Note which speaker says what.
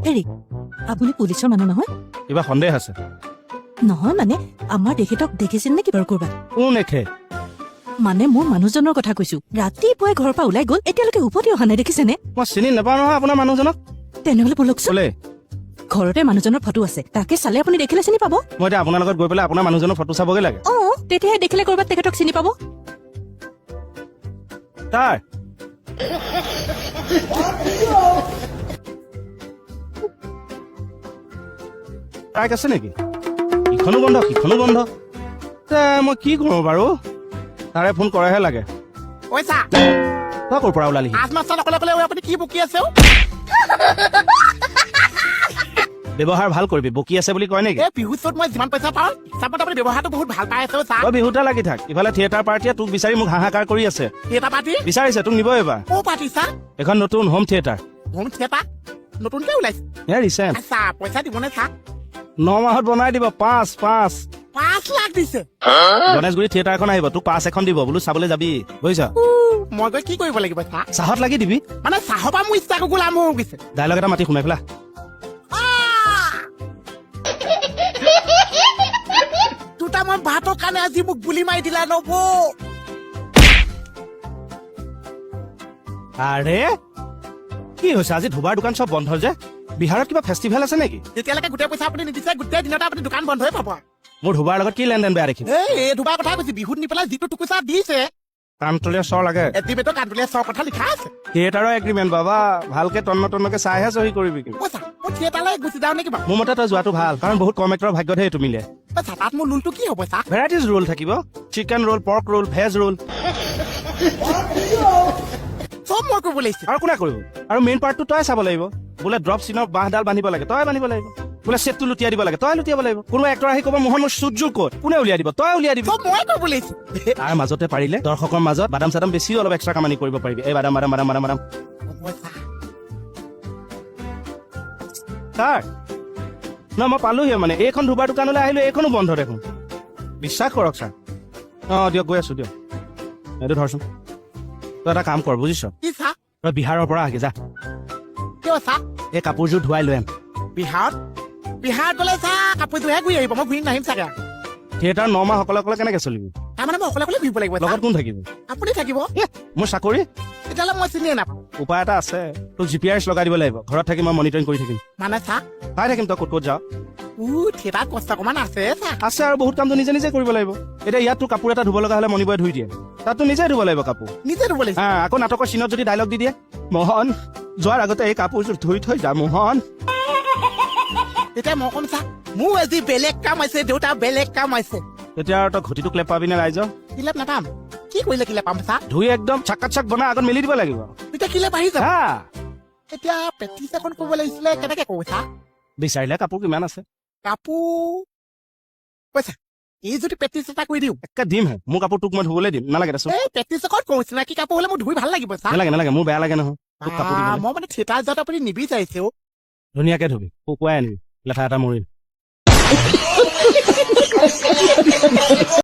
Speaker 1: হেৰি, আপুনি পুলিচৰ মানুহ নহয়?
Speaker 2: কিবা সন্দেহ আছে?
Speaker 1: নহয়, মানে আমাৰ তেখেতক দেখিছিল নেকি বাৰু ক'ৰবাত?
Speaker 2: কোন এখে?
Speaker 1: মানে মোৰ মানুহজনৰ কথা কৈছো। ৰাতিপুৱাই ঘৰৰ পৰা ওলাই গ'ল, এতিয়ালৈকে উভতি অহা নাই, দেখিছেনে?
Speaker 2: মই চিনি নাপাওঁ নহয় আপোনাৰ মানুহজনক।
Speaker 1: তেনেহ'লে ব'লকচোন।
Speaker 2: ক'লে?
Speaker 1: ঘৰতে মানুহজনৰ ফটো আছে, তাকে চালে আপুনি দেখিলে চিনি পাব।
Speaker 2: মই এতিয়া আপোনাৰ লগত গৈ পেলাই আপোনাৰ মানুহজনৰ ফটো চাবগৈ লাগে?
Speaker 1: অ, তেতিয়াহে দেখিলে ক'ৰবাত তেখেতক চিনি পাব।
Speaker 2: তাৰ তাইক আছে নেকি? ইখনো বন্ধ, সিখনো বন্ধ। তে মই কি কৰোঁ বাৰু? তাৰে ফোন কৰাহে লাগে।
Speaker 3: ঐ চা।
Speaker 2: তই ক'ৰ পৰা ওলালিহি?
Speaker 3: আজ মাষ্টাৰ অকলে অকলে ঐ, আপুনি কি বকি আছে অ?
Speaker 2: ব্যৱহাৰ ভাল কৰিবি। বকি আছে বুলি কয় নেকি?
Speaker 3: এই বিহু শ্ব'ত মই যিমান পইচা পাওঁ, হিচাপত আপুনি ব্যৱহাৰটো বহুত ভাল পাই আছে অ, চা।
Speaker 2: তই বিহুতে লাগি থাক, ইফালে থিয়েটাৰ পাৰ্টীয়ে তোক বিচাৰি মোক হাহাকাৰ কৰি আছে।
Speaker 3: Theatre party?
Speaker 2: বিচাৰিছে, তোক নিব এইবাৰ।
Speaker 3: ক'ৰ পাৰ্টি চা?
Speaker 2: এখন নতুন হোম থিয়েটাৰ।
Speaker 3: হোম থিয়েটাৰ নতুনকে ওলাইছে?
Speaker 2: এ ৰিচেণ্ট।
Speaker 3: আচ্ছা, পইচা দিবনে চা?
Speaker 2: 9 মাহত বনাই দিব। পাঁচ পাঁচ
Speaker 3: 5 লাখ দিছে?
Speaker 2: গণেশগুৰি থিয়েটাৰ এখন আহিব, তোক পাঁচ এখন দিব বোলো, চাবলৈ যাবি, বুজিছ?
Speaker 3: মই গৈ কি কৰিব লাগিব চা?
Speaker 2: চাহত লাগি দিবি।
Speaker 3: মানে চাহৰ পৰা মোৰ ইচ্ছা কুকুল আৰম্ভ হৈ গৈছে।
Speaker 2: ডাইলগ এটা মাতি শুনাই পেলা।
Speaker 3: দুটা মই ভাতৰ কাৰণে আজি মোক গুলি মাৰি দিলা নবৌ।
Speaker 2: আৰে, কি হৈছে? আজি ধোবাৰ দোকান চব বন্ধ যে, বিহাৰত কিবা ফেষ্টিভেল আছে নেকি?
Speaker 3: যেতিয়ালৈকে গোটেই পইচা আপুনি নিদিছে, গোটেই দিনতে আপুনি দোকান বন্ধই পাব।
Speaker 2: মোৰ ধোবাৰ লগত কি লেনদেন বেয়া দেখিম?
Speaker 3: এই ধোবাৰ কথা কৈছে, বিহুত নি পেলাই যিটো টুকুচা দিছে।
Speaker 2: কাণতলীয়া চৰ লাগে।
Speaker 3: এগ্ৰিমেণ্টৰ কাণতলীয়া চৰ কথা লিখা আছে।
Speaker 2: থিয়েটাৰৰ এগ্ৰিমেণ্ট বাবা, ভালকে তন্ন তন্নকে চাইহে চহী কৰিবি কিন্তু।
Speaker 3: পইচা মই থিয়েটাৰলৈ গুচি যাওঁ নেকি বাৰু?
Speaker 2: মোৰ মতে তই যোৱাটো ভাল, কাৰণ বহুত কম এক্টৰৰ ভাগ্যতহে এইটো মিলে।
Speaker 3: পইচা তাত মোৰ লোনটো কি হ'ব চা?
Speaker 2: ভেৰাইটিজ ৰোল থাকিব, chicken roll, pork roll, veg roll.
Speaker 3: চব মই কৰিব লাগিছে?
Speaker 2: আৰু কোনে কৰিব? আৰু মেইন পাৰ্টটো তই চাব লাগিব। বোলে ড্ৰপ চিনৰ বাঁহডাল বান্ধিব লাগে, তই বান্ধিব লাগিব। বোলে চেটটো লুটিয়াই দিব লাগে, তই লুটিয়াব লাগিব। কোনোবা এক্টৰ আহি ক'ব, মোহন, মোৰ চুটযোৰ ক'ত? কোনে উলিয়াই দিব? তই উলিয়াই দিবি।
Speaker 3: চব মই কৰিব লাগিছে।
Speaker 2: তাৰ মাজতে পাৰিলে দৰ্শকৰ মাজত বাদাম চাদাম বেছিও অলপ এক্সট্ৰা কামানি কৰিব পাৰিবি। এই বাদাম বাদাম বাদাম বাদাম বাদাম।
Speaker 3: পইচা।
Speaker 2: ছাৰ ন, মই পালোহি। মানে এইখন ধোবাৰ দোকানলৈ আহিলো, এইখনো বন্ধ দেখোন। বিশ্বাস কৰক ছাৰ। অঁ দিয়ক, গৈ আছো দিয়ক। এইটো ধৰচোন, তই এটা কাম কৰ, বুজিছ?
Speaker 3: কি চা?
Speaker 2: তই বিহাৰৰ পৰা আহি যা।
Speaker 3: কিয় চা?
Speaker 2: এই কাপোৰযোৰ ধুৱাই লৈ আন।
Speaker 3: বিহাৰত গ'লে চা কাপোৰযোৰহে ঘূৰি আহিব, মই ঘূৰি নাহিম চাগে।
Speaker 2: থিয়েটাৰ 9 মাহ অকলে অকলে কেনেকে চলিবি?
Speaker 3: তাৰমানে মই অকলে অকলে ঘূৰিব লাগিব চা?
Speaker 2: লগত কোন থাকিব?
Speaker 3: আপুনি থাকিব।
Speaker 2: এ, মোৰ চাকৰি?
Speaker 3: তেতিয়াহ'লে মই চিনিয়ে নাপাওঁ।
Speaker 2: উপায় এটা আছে, তোক জি পি আৰ এছ লগাই দিব লাগিব। ঘৰত থাকি মই মনিটৰিং কৰি থাকিম।
Speaker 3: মানে চা?
Speaker 2: চাই থাকিম তই ক'ত ক'ত যাৱ।
Speaker 3: উ, থিয়েটাৰত কষ্ট অকণমান আছে চা।
Speaker 2: আছে, আৰু বহুত কামটো নিজে নিজে কৰিব লাগিব। এতিয়া ইয়াত তোৰ কাপোৰ এটা ধুব লগা হ'লে মণিবয়ে ধুই দিয়ে, তাততো নিজে ধুব লাগিব কাপোৰ।
Speaker 3: নিজে ধুব লাগিব।
Speaker 2: হা, আকৌ নাটকৰ চিনত যদি ডাইলগ দি দিয়ে, মোহন, যোৱাৰ আগতে এই কাপোৰযোৰ ধুই থৈ যা মোহন।
Speaker 3: তেতিয়া মই ক'ম, চা, মোৰ আজি বেলেগ কাম আছে দেউতা, বেলেগ কাম আছে।
Speaker 2: তেতিয়া আৰু তই ঘটিটো ক্লেপ পাবি নে ৰাইজৰ?
Speaker 3: কিলেপ নাপাম। কি কৰিলে কিলে পাম চা?
Speaker 2: ধুই একদম চাকাত চাক বনাই আগত মেলি দিব লাগিব।
Speaker 3: তেতিয়া কিলে বাঢ়ি যাব?
Speaker 2: হা।
Speaker 3: এতিয়া প্ৰেক্টিচ এখন কৰিব লাগিছিলে, কেনেকে কৰো চা?
Speaker 2: বিচাৰিলে কাপোৰ কিমান আছে।
Speaker 3: কাপোৰ পইচা এই যদি প্ৰেক্টিচ এটা কৰি দিওঁ।
Speaker 2: একে দিমহে, মোৰ কাপোৰ তোক মই ধুবলৈ দিম? নালাগে দেচোন।
Speaker 3: এই প্ৰেক্টিচ এখন কৰো, চিনাকি কাপোৰ হ'লে মোৰ ধুই ভাল লাগিব চা।
Speaker 2: নালাগে নালাগে, মোৰ বেয়া লাগে নহয় তোক কাপোৰ দিবলৈ।
Speaker 3: মই মানে থিয়েটাৰ যোৱাত আপুনি নিবিচাৰিছে অ'।
Speaker 2: ধুনীয়াকে ধুবি, শুকুৱাই আনিবি। লেঠা এটা মৰিল।